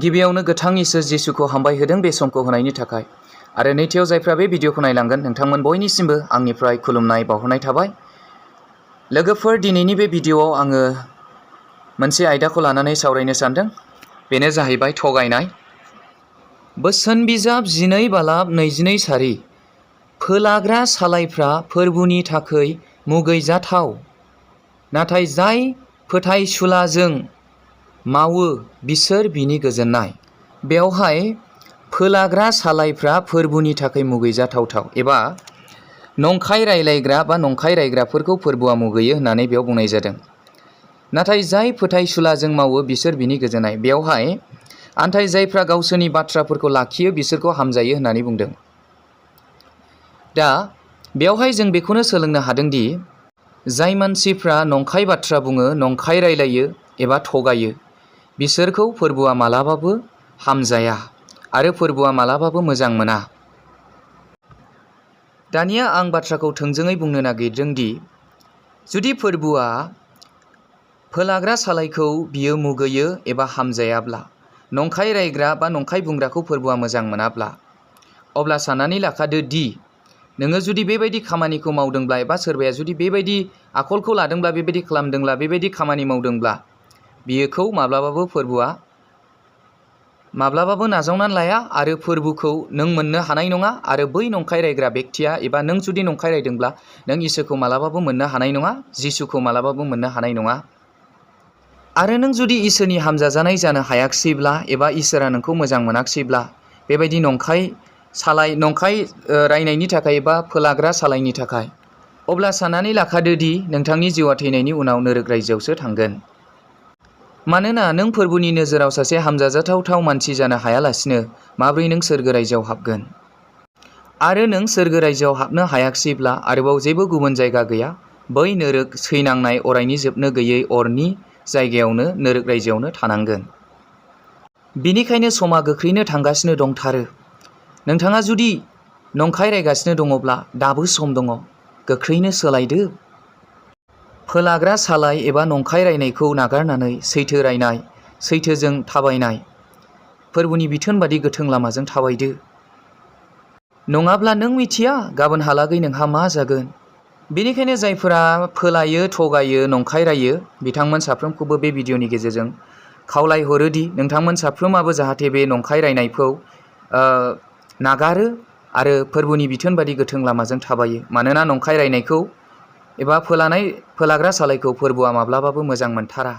गिबियावनो गोथां इसोर जिसुखौ हामबाय होदों बे समखौ होनायनि थाखाय आरो नैथियाव जायफ्रा बे भिडिअखौ नायलांगोन नोंथांमोन बयनिसिमबो आंनिफ्राय खुलुमनाय बावहरनाय थाबाय। लोगोफोर, दिनैनि बे भिडिअआव आङो मोनसे आयदाखौ लानानै सावरायनो सानदों। बेनो जाहैबाय थगायनाय। बोसोन बिजाब 12 बालाब 22 सारि। फोलाग्रा सालायफ्रा फोरबुनि थाखै मुगैजाथाव, नाथाय जाय फोथायसुलाजों मावो बिसोर बिनि गोजोननाय। बेवहाय फोलाग्रा सालायफ्रा फोरबुनि थाखाय मुगैजाथावथाव एबा नंखाय रायलायग्रा बा नंखाय रायग्राफोरखौ फोरबुआ मुगैयो होननानै बेयाव बुंनाय जादों। नाथाय जाय फोथायसुलाजों मावो बिसोर बिनि गोजोननाय। बेवहाय आन्थाय जायफ्रा गावसोरनि बाथ्राफोरखौ लाखियो बिसोरखौ हामजायो होननानै बुंदों। दा बेवहाय जों बेखौनो सोलोंनो हादोंदि जाय मानसिफ्रा नंखाय बाथ्रा बुङो, नंखाय रायलायो एबा थगायो, बिसोरखौ फोरबुआ मालाबाबो हामजाया आरो फोरबुआ मालाबाबो मोजां मोना। दानिया आं बाथ्राखौ थोंजोङै बुंनो नागिरदों दि जुदि फोरबुआ फोलाग्रा सालायखौ बियो मुगैयो एबा हामजायाब्ला, नंखाय रायग्रा बा नंखाय बुंग्राखौ फोरबुआ मोजां मोनाब्ला, अब्ला साननानै लाखादो दि नोङो जुदि बेबायदि खामानिखौ मावदोंब्ला एबा सोरबाया जुदि बेबायदि आखलखौ लादोंब्ला, बेबायदि खालामदोंब्ला, बेबायदि खामानि मावदोंब्ला, बियोखौ माब्लाबाबो फोरबुआ माब्लाबाबो नाजावनानै लाया आरो फोरबुखौ नों मोननो हानाय नङा। आरो बै नंखाय रायग्रा बेक्तिया एबा नों जुदि नंखाय रायदोंब्ला नों इसोरखौ मालाबाबो मोननो हानाय नङा, जिसुखौ मालाबाबो मोननो हानाय नङा। आरो नों जुदि इसोरनि हामजाजानाय जानो हायाखिसैब्ला एबा इसोरा नोंखौ मोजां मोनाखिसैब्ला बेबायदि नंखाय रायनायनि थाखाय एबा फोलाग्रा सालायनि थाखाय, अब्ला साननानै लाखादो दि नोंथांनि जिउआ थैनायनि उनाव नोरक रायजोआवसो थांगोन। मानोना नों फोरबुनि नोजोराव सासे हामजाजाथाव मानसि जानो हायालासिनो माब्रै नों सोरगो रायजोआव हाबगोन? आरो नों सोरगो रायजोआव हाबनो हायाखिसैब्ला आरोबाव जेबो गुबुन जायगा गैया, बै नोरक सैनांनाय अरायनि जोबनो गैयै अरनि जायगायावनो, नोरक रायजोआवनो थानांगोन। बिनिखायनो समा गोख्रैनो थांगासिनो दंथारो। नोंथाङा जुदि नंखाय रायगासिनो दङब्ला दाबो सम दङ, गोख्रैनो सोलायदो। फोलाग्रा सालाय एबा नंखाय रायनायखौ नागारनानै सैथो रायनाय, सैथोजों थाबायनाय, फोरबुनि बिथोन बादि गोथों लामाजों थाबायदो। नङाब्ला नों मिथिया गाबोनहालागै नोंहा मा जागोन। बेनिखायनो जायफोरा फोलायो, थगायो, नंखाय रायो, बिथांमोन साफ्रोमखौबो बे भिडिअनि गेजेरजों खावलायहरोदि नोंथांमोन साफ्रोमाबो जाहाथे बे नंखाय रायनायखौ नागारो आरो फोरबुनि बिथोन बादि गोथों लामाजों थाबायो। मानोना नंखाय रायनायखौ एबा फोलाग्रा सालायखौ फोरबुआ माब्लाबाबो मोजां मोनथारा।